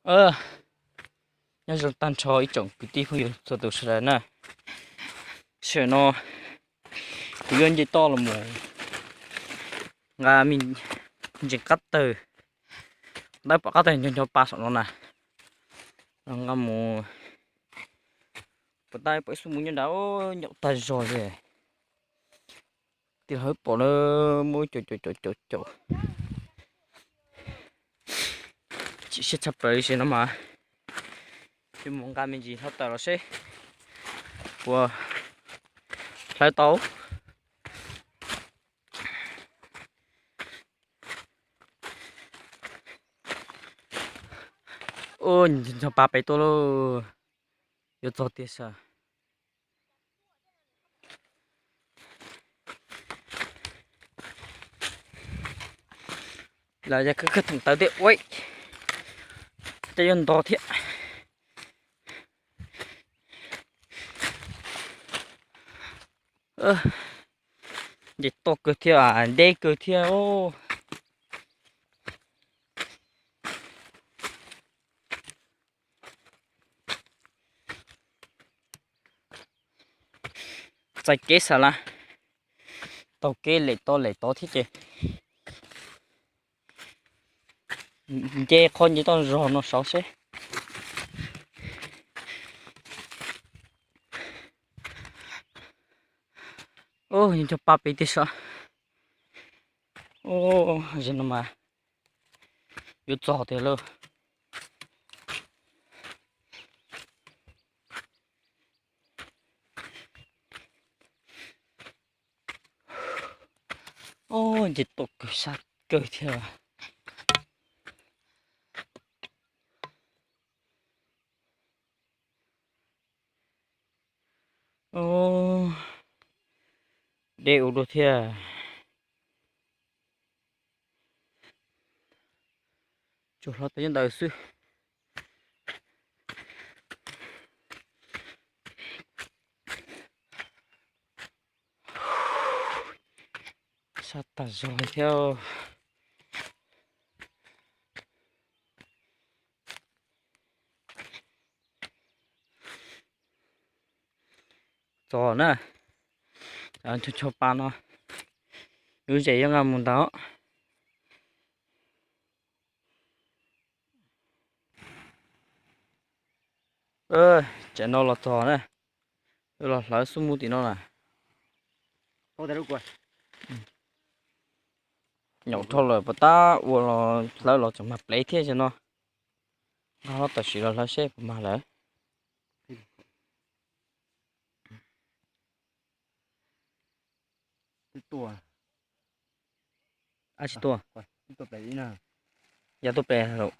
Nyob zoo tag nrho ib tsoom kwv tij phooj ywg txhua tus sawv daws na. Sij hawm no kuv yuav nce toj los mus nqa me ntsis qab tawg, tab pom qab tawg ncho ncho pa saum no na. Nqa mus, puas tab pom ib xub mus nyob nrad, nyaum tag zog li. Tij laug pom na, muab caum caum caum caum caum. Chim siab tshaj plaws li no mas, cia mus nqa me ntsis hluav taws los seb puas hlawv tau. Ua, ncho pa pem tuaj lauj, yuav txog tiag sav. Los yog khawb khawb thoom tawv thiab ua, tej yuav ntog thiab. Nce toj kawg thiab, deb kawg thiab. Txais kev xav lawm, taug kev lem tod lem tod thiab ces nce qhov nce toj zog no saud seb. Ua, ncho pa pem tiag sav. Ua, zaum no mas yuav txog tiag lauj. Ua, nce toj kawg sab kawg thiab. Ua, deb ua luaj thiab. Tsuas hluav taws nyob ntawd xwb. Sab tag zog thiab. Txog na, ncho ncho pa no, lub zem yuav nqa mus ntag. Tsam no los txog na, los hlawv xub mus tim no na. Nyaum dhau lawm, puas tab ua los hlawv los tseem mag plev thiab zaum no. Nqa hluav taws sim los hlawv seb puas mag lawm. Ab tsis tuaj. Ya tuaj pem lawm.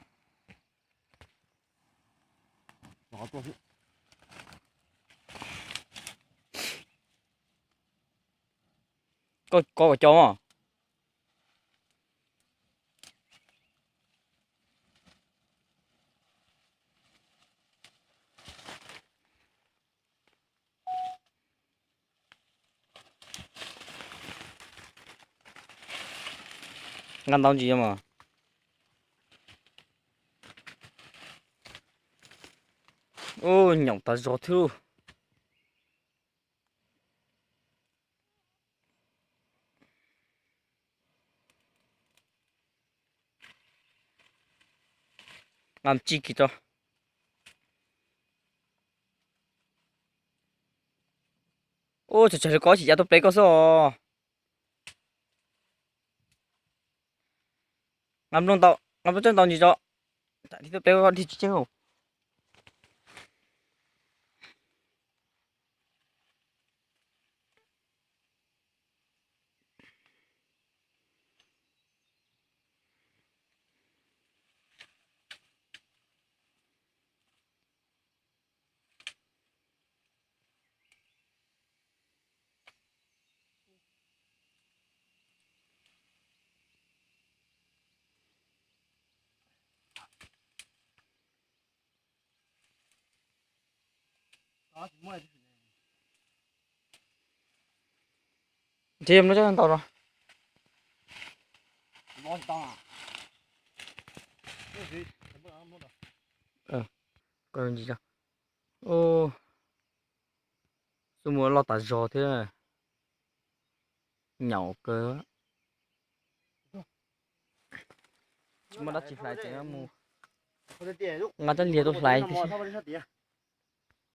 Koj kov kom cov mog. Nqa ntau ntsis mog. Ub, nyaum tas zog thiab. Nqa tsij kiag tso. Ub, tsam tsam li koj tsis ya tuaj plev koj xwb os. Nqa nplooj ntau, nqa nplooj tsawb ntau ntsis tso. Tsam tib tuaj plev koj dig tsis tseg. Nrhiav nplooj tsawb ntau no. Nplooj tsawb ntau. Ntsis, xub muaj loj tas zog thiab. Nyaum kawg. Tsis muaj dab tsi hlais ces mus nqa cov liag tuaj hlais tiag.